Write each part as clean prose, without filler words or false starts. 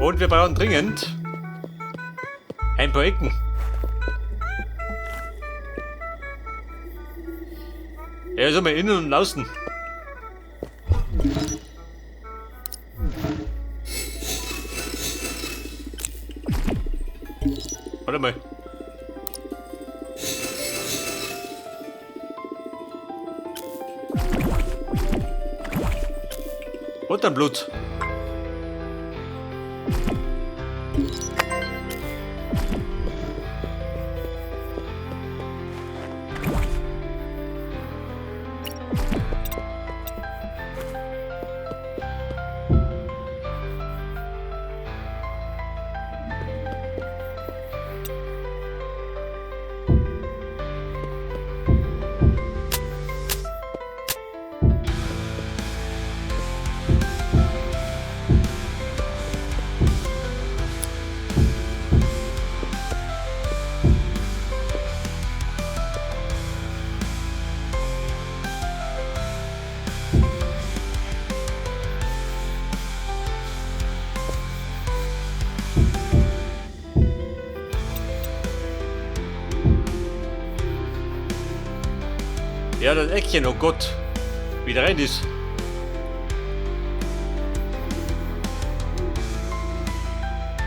Und wir brauchen dringend ein paar Ecken. Ja, also mal innen und außen. Warte mal. Und dann Blut. Ja, das Eckchen, oh Gott. Wieder rein ist.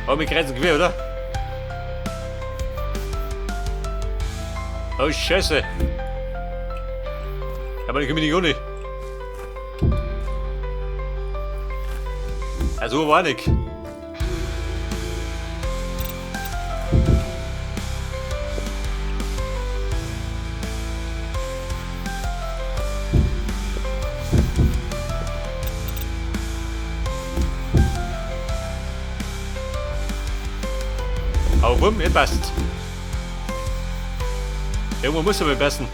Oh, wir kreuzen quer, oder? Oh, Scheiße. Aber die können wir nicht ohne. Also war nicht. Aber bumm, jetzt passt. Irgendwo muss er mal passen.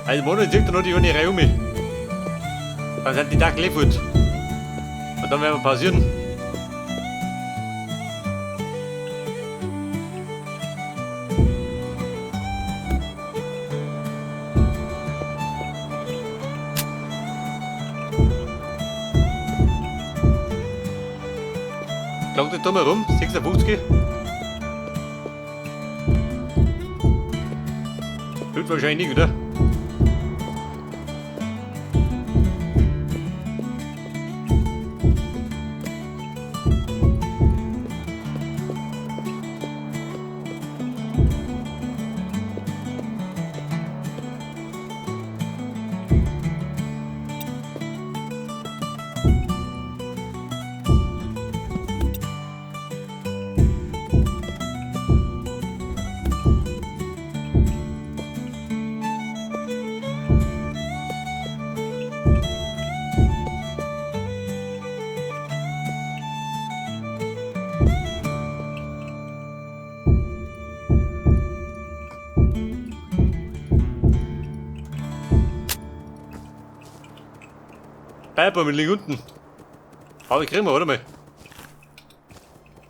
Also Mono direkt noch die ohne Reihe um mich. Dann sind die Dackel eh fort. Und dann werden wir pausieren. Klangt nicht da mal rum? 56. Tut wahrscheinlich nicht, oder? Bleiben liegen unten. Aber kriegen wir, warte mal.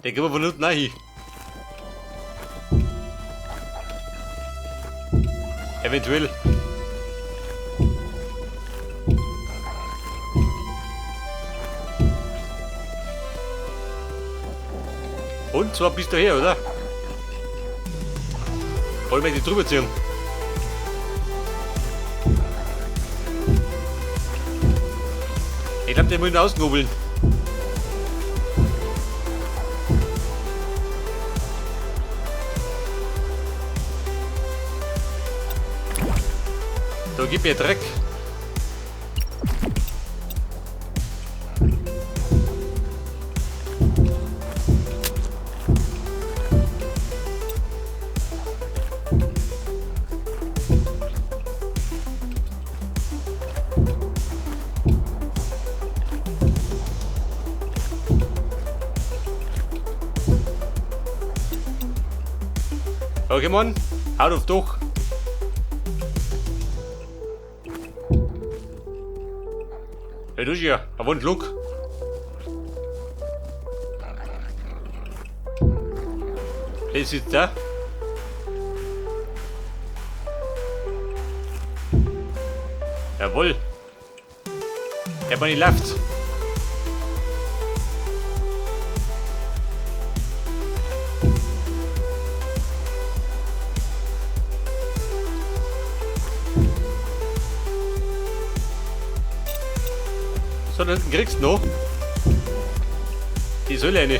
Den kriegen wir von unten auch hin. Eventuell. Und zwar bis daher, oder? Wollen wir die drüber ziehen? Ich glaube, den muss ich ausknobeln. Da gib mir Dreck. Okay, Mann. Haut auf doch. Hey, du hier. I want look. Das ist da. Jawohl. Der Bunny läuft. So, da hinten kriegst du noch die Säule eine.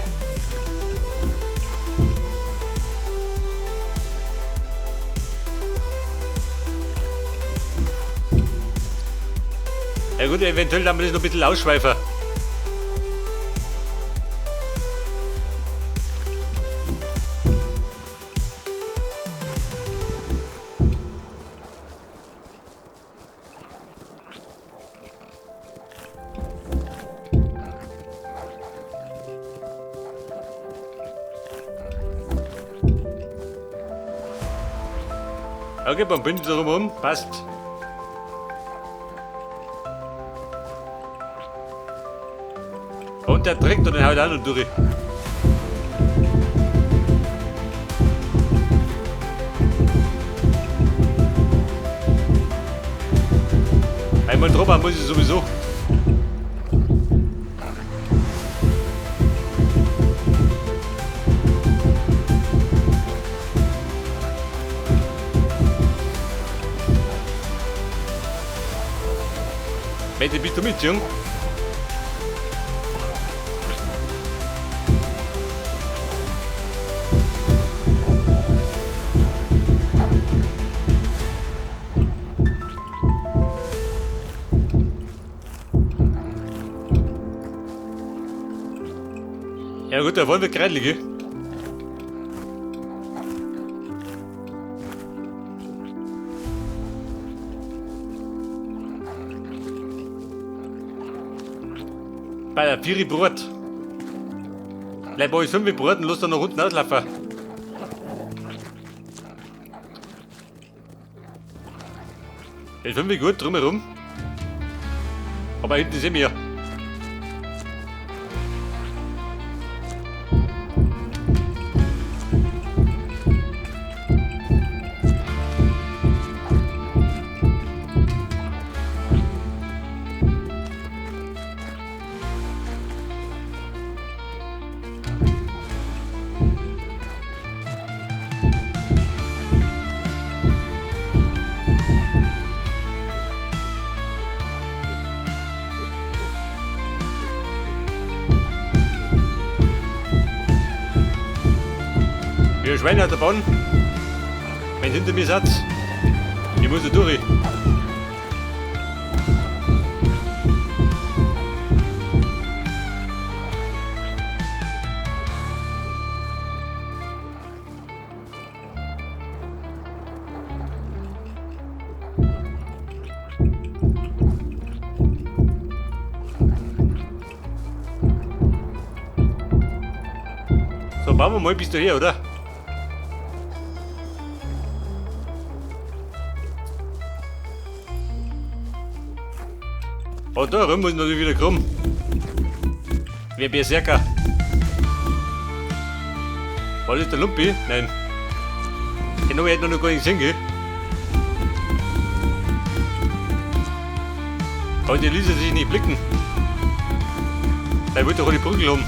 Ja gut, eventuell haben wir das noch ein bisschen ausschweifen. Okay, beim Bündel drumherum, passt. Und der trägt und den haut auch noch durch. Einmal drüber muss ich sowieso. Mette, bist du mit, Jung? Ja gut, da wollen wir gerade liegen. Bei der Vieri Brot. Bleib bei euch 5 Brot und lass dann noch unten auslaufen. Jetzt 5 gut drumherum. Aber hinten sind wir. Wie ein Schwein hat der Bahn. Wenn hinter mir seid, ich muss da durch. So, bauen wir mal bis daher, oder? Oh, da rum muss ich natürlich wieder krumm. Wie ein Berserker. War das der Lumpi? Nein. Den habe ich heute noch gar nicht gesehen, gell? Aber die ließ sich nicht blicken. Der wollte doch die Prügel haben.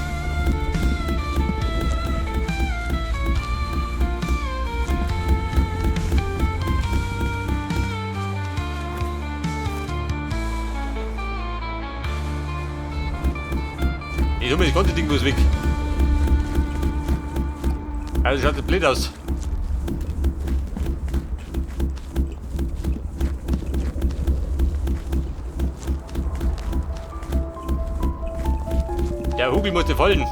Ich hol mir das ganze Ding bloß weg. Also schaut das blöd aus. Der Hugel musste fallen.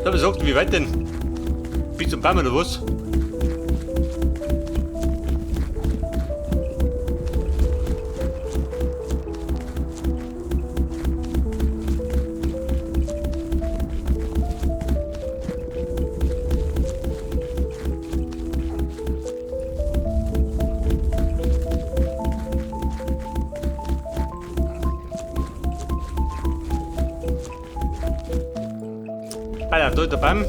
Da besorgt, wie weit denn? Bis zum Baum oder was? Alter, da ist der Baum.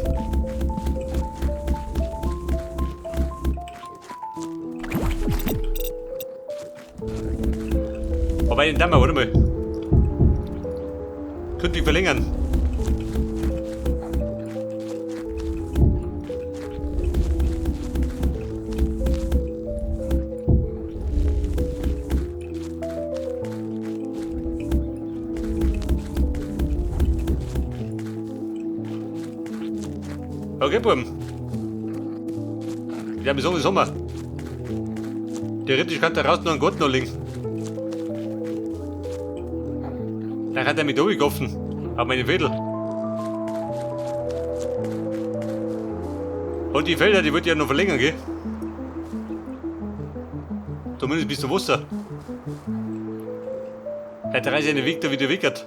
Wobei den Damm, warte mal. Könnte ich verlängern. Okay, Buben. Ja, wieso das haben wir? Theoretisch kann der raus noch einen Garten anlegen. Dann hat er mich da getroffen. Auf meine Fädel. Und die Felder, die wird ja noch verlängern, gell? Zumindest bis zum Wasser. Der Reise einen Weg da wieder wickert.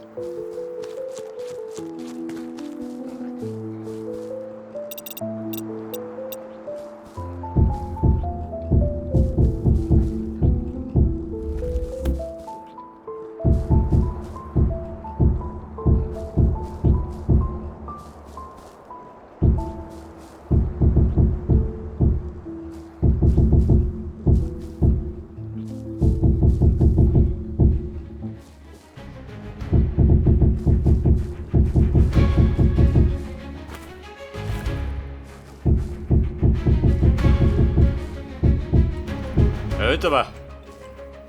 Ja, jetzt aber.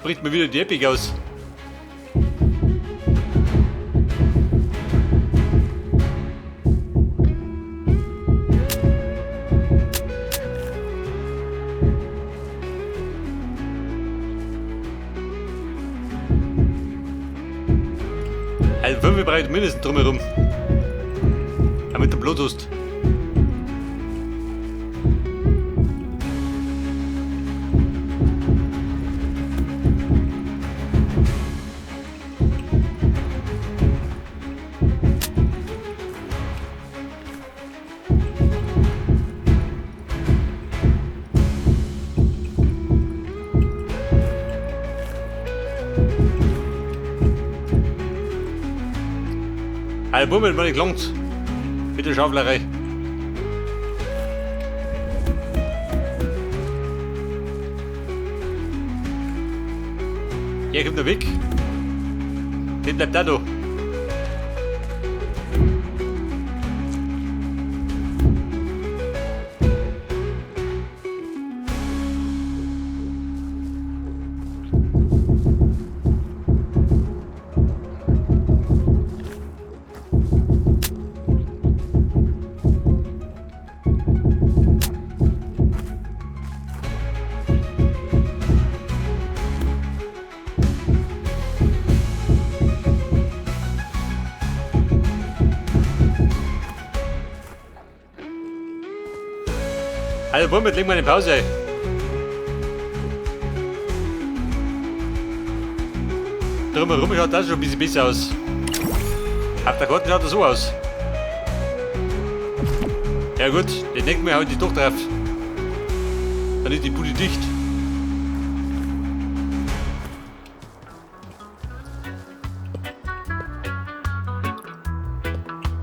Bricht mir wieder die Epic aus. Also 5 breit mindestens drumherum. Damit du Blut hast. Also Bummel, war nicht gelangt. Mit der Schauflerei. Hier kommt der Weg. Den bleibt da da. Also Bummel, leg mal eine Pause ein. Drumherum schaut das schon ein bisschen besser aus. Auf der Karte schaut das so aus. Ja gut, den denken wir halt die doch drauf. Dann ist die Bude dicht.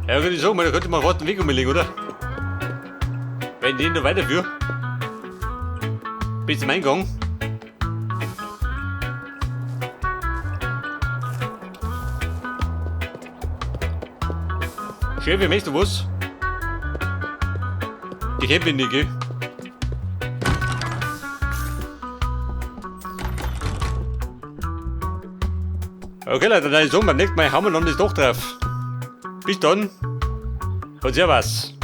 Ja, würde ich sagen, da könnte man einen Weg umlegen, oder? Wenn ich den noch weiterführe. Bis zum Eingang. Chef, möchtest du was? Die kennt mich nicht, gell? Okay, Leute, dann ist so, beim nächsten Mal haben wir noch das Dach drauf. Bis dann und servus.